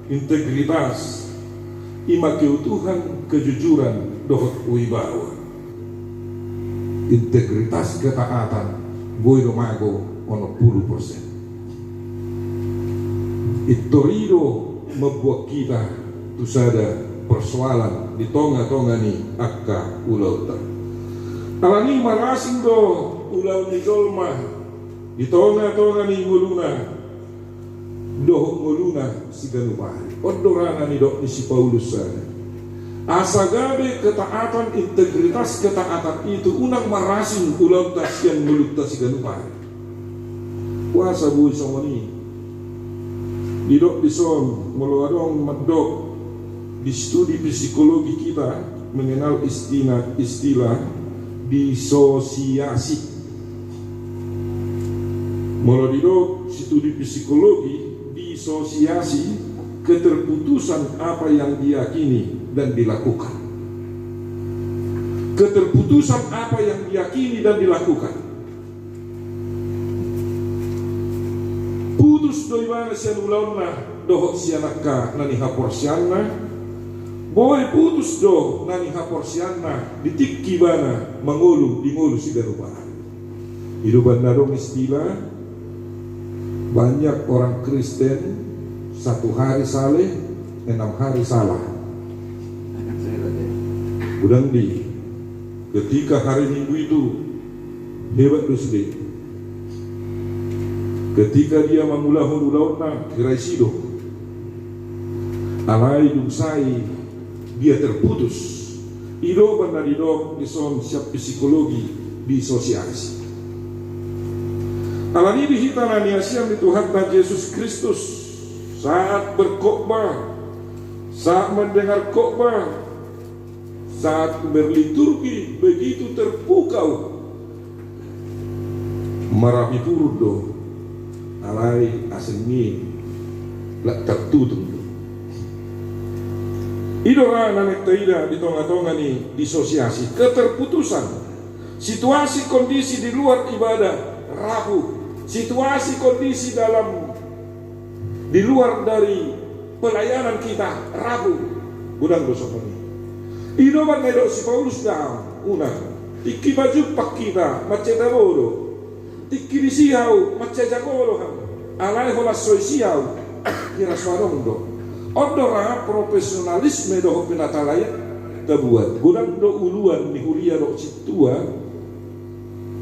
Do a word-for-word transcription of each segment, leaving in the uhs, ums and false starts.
Integritas, i ma keutuhan, kejujuran, dohot wibawa. Integritas ketaatan, boi do mago onom pulu persen. Pintor i do mambuat hita tu sada persoalan di tonga-tonga ni angka ulaonta. Alani i marasing do ulaon ni jolma di tonga-tonga ni ngoluna dohot ngoluna siganup ari. On do ra na nidok ni si Paulus sada. Asa gabe ketaatan, integritas ketaatan i tu unang marasing ulaonta sian ngolunta siganup ari. Boasa boi songon i? Didok dison, molo adong mandok di studi psikologi hita mengenal istilah, istilah disosiasi. Molo didok studi psikologi, disosiasi keterputusan apa yang diyakini dan dilakukan. Keterputusan apa yang diyakini dan dilakukan. Putus do ibana sian ulaonna dohot sian angka na nihaporseanna. Boi putus do na nihaporseanna di tingki ibana mangolu di ngolu siganup ari. I do umbahen na adong istilah, banyak orang Kristen satu hari saleh, enam hari salah. Godang do i, ketika hari Minggu itu hebat do sude. Ketika dia mangulahon ulaonna, hira i sidok. Alai dung sae dia terputus. I do umbahen na didok dison sian psikologi disosiasi. Alani i di hita na niasian ni Tuhanta Jesus Kristus, saat berkhotbah, saat mendengar khotbah, saat berliturgi begitu terpukau, marapi purun do, alai asing ni lak tertutung do. I do ra na naeng taida di tonga-tonga ni disosiasi, keterputusan, situasi kondisi di luar ibadah rapuh, situasi kondisi dalam di luar dari pelayanan kita rapuh. Godang do songon i. I do umbahen na didok si Paulus, daong, unang. Tingki pajumpang hita mansai tabo do. Tingki disi hau mansai jago do hau. Alai holan so disi hau, hira so adong do. On do ra profesionalisme dohot penatalayanan tabuat. Godang do uluan ni huria dohot sintua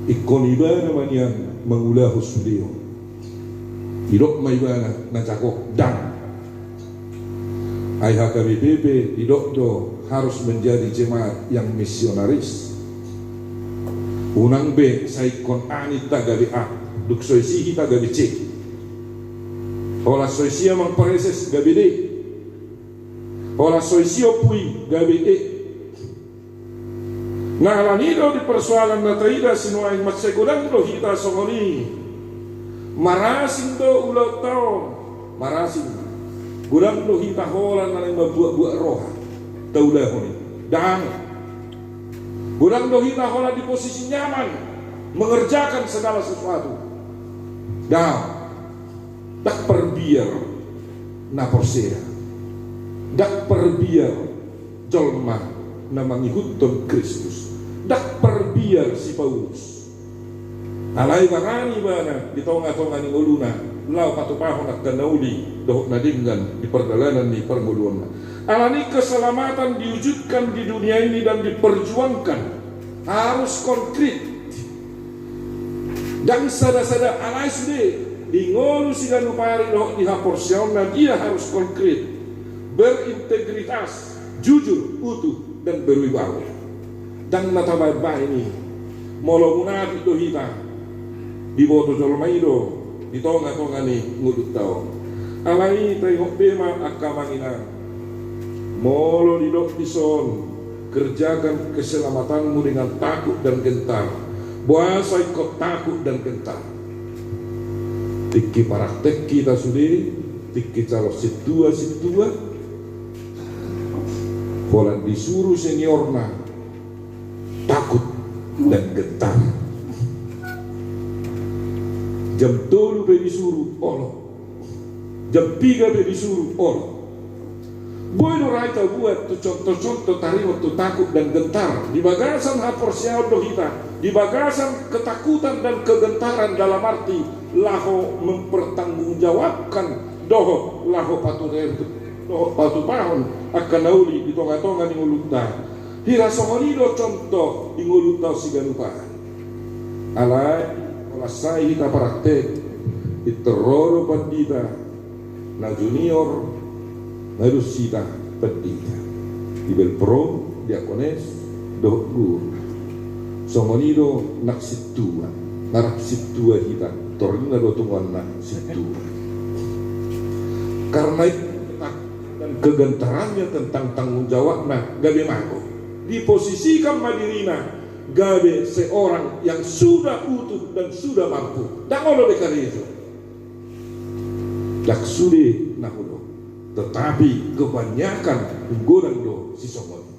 ingkon ibana ma nian mangulahon sude on. Didok ma ibana na jago, dang. Ai H K B P pe didok do harus menjadi jemaat yang misionaris. Unang be sai ingkon A ninta gabe A, dung so disi hita gabe C. Holan so disi amang praeses gabe D. Holan so disi ompu i gabe E. Nah, alani i do di persoalan na taida sinuaeng, mansai godang do hita songon i. Marasing do ulaonta on, marasing. Godang do hita holan na naeng mambuat-buat roha taulahon i. Dang. Godang do hita holan di posisi nyaman mengerjakan segala sesuatu. Dang. Ndang parbiar na porsea. Ndang parbiar jolma na mangihuthon Kristus. Ndang parbiar si Paulus. Alai barani ibana di tonga-tonga ni ngoluna laho patupahon angka na uli dohot na denggan di pardalanan ni parngoluonna. Alani keselamatan diwujudkan di dunia ini dan diperjuangkan harus konkret. Ndang sada-sada, alai sude di ngolu siganup ari dohot di haporseaonna dia harus konkret, berintegritas, jujur, utuh, dan berwibawa. Ndang na tabaen-baen i. Molo munafik do hita, diboto jolma i do di tonga-tonga ni ngolunta on. Alai taingot be ma angka amang inang, molo didok dison, kerjakan keselamatanmu dengan takut dan gentar. Boasa ingkon takut dan gentar? Tingki praktek hita sude, tingki calon sintua-sintua, holan disuru seniorna takut dan gentar. Jam tolu pe disuru, olo. Jam piga pe disuru, olo. Boi do ra hita buat tu contoh-contoh taringot tu takut dan gentar. Di bagasan haporseaon do hita, di bagasan ketakutan dan kegentaran dalam arti laho mempertanggungjawabkan dohot laho patuter-, dohot patupahon angka na uli di tonga-tonga ni ngolunta. Hira songon i do contoh di ngolunta on siganup an. Alai, holan sai hita praktek, pintor ro do pandita na junior, na dos hita pandita. Di belpro, diakones, dohot guru. Songon i do nang sintua, nang rap sintua hita, torina do tongon na sintua. Karena itu, dan kegentarannya tentang tanggung jawabna gabe mago. Diposisikan ma dirina gabe seorang yang sudah utuh dan sudah mampu. Ndang olo be karejo. Ndang sude na hudok. Tetapi kebanyakan godang do sisongon i.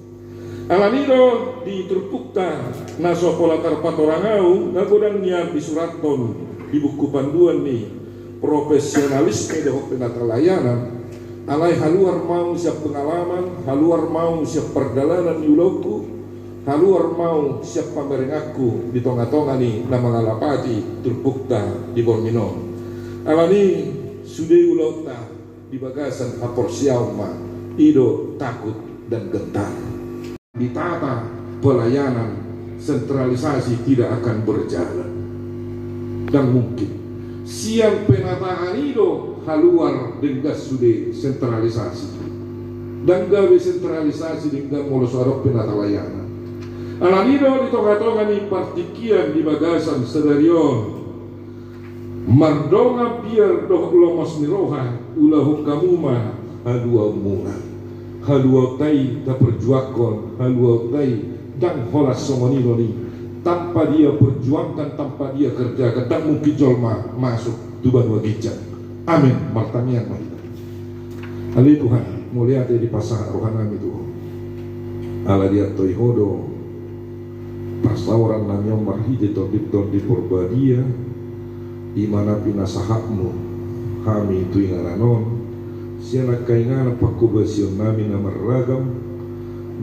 Alani do di turpukta na so pola tarpatorang ahu, na godang nian disurathon di buku panduan ni profesionalisme dohot penatalayanan, alai haluar ma ahu sian pengalaman, haluar ma ahu sian pardalanan ni ulaonku, haluar ma ahu sian pamerenganku di tonga-tonga ni na mangalapati turpukta di borngin on. Alani sude ulaonta di bagasan haporseaon ma, i do takut dan gentar. Ditata pelayanan, sentralisasi tidak akan berjalan. Ndang mungkin. Sian penataan i do haluar denggan sude sentralisasi. Ndang gabe sentralisasi denggan molo so adong penatalayanan. Alani do di tonga-tonga ni partingkian di bagasan sadari on, mardongan biar dohot lomos ni roha, ulahon hamu ma haluaonmuna. Haluaonta i taperjuangkon, haluaonta i ndang holan songon i do ni. Tanpa dia perjuangkan, tanpa dia kerjakan, ndang mungkin jolma masuk tu banua ginjang. Amin. Martangiang ma hita. Ale Tuhan, mauliate dipasahat rohanami tu Ho. Ala diantoi Ho do parsaorannami on marhite Tondi-Tondi Porbadia, i ma na pinasahatMu hami tu inganan on, sian angka inganan pangkobasionnami na marragam,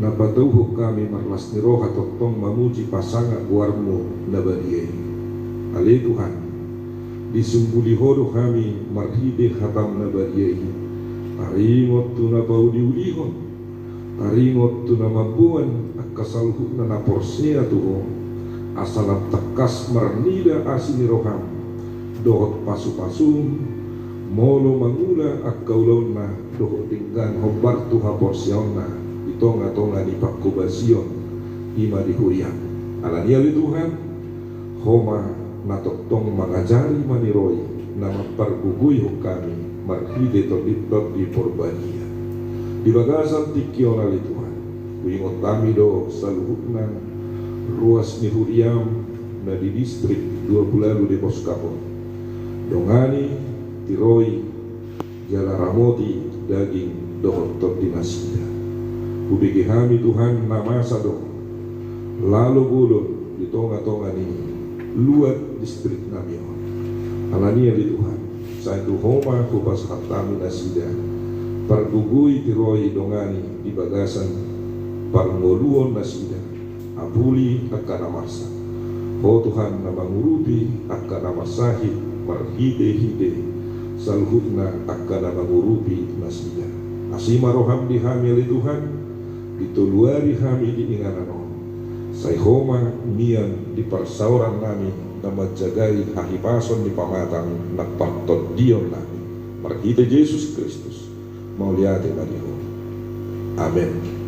na patauhon hami marlas ni roha tongtong mamuji pasangap goarMu na badia i. Ale Tuhan, disumbuli Ho do hami marhite hataM na badia i, taringot tu na pauli-ulihon, taringot tu na mamboan angka saluhutna na porsea tu Ho, asa lam tangkas marnida asi ni rohaM dohot pasu-pasuM, molo mangula angka ulaonna dohot denggan hombar tu haporseaonna di tonga-tonga ni pangkobasion, i ma di huriaM. Alani i ale Tuhan, Ho ma na tongtong mangajari maniroi, na mampargogoihon hami marhite Tondi-Tondi Porbadia. Di bagasan tingki on ale Tuhan, huingot hami do saluhutna ruas ni huriaM na di distrik dua pulu ualu Debos Kapot. Dongani, tiroi, jala ramoti daging dohot tondi nasida. Hubege hami Tuhan na masa do lalo bolon di tonga-tonga ni luat distriknami on. Alani i ale Tuhan, sai tu Ho ma hupasahat hami nasida. Pargogoi, tiroi, dongani di bagasan parngoluon nasida. Apuli angka na marsak. Ho Tuhan na mangurupi angka na marsahit marhite-hite saluhutna angka na mangurupi nasida. Asi ma rohaM di hami ale Tuhan, ditoluari hami di inganan on. Sai Ho ma mian di parsaorannami na manjagai hahipason ni pamataM nang partondionnami. Marhite Jesus Kristus, mauliate ma di Ho. Amen.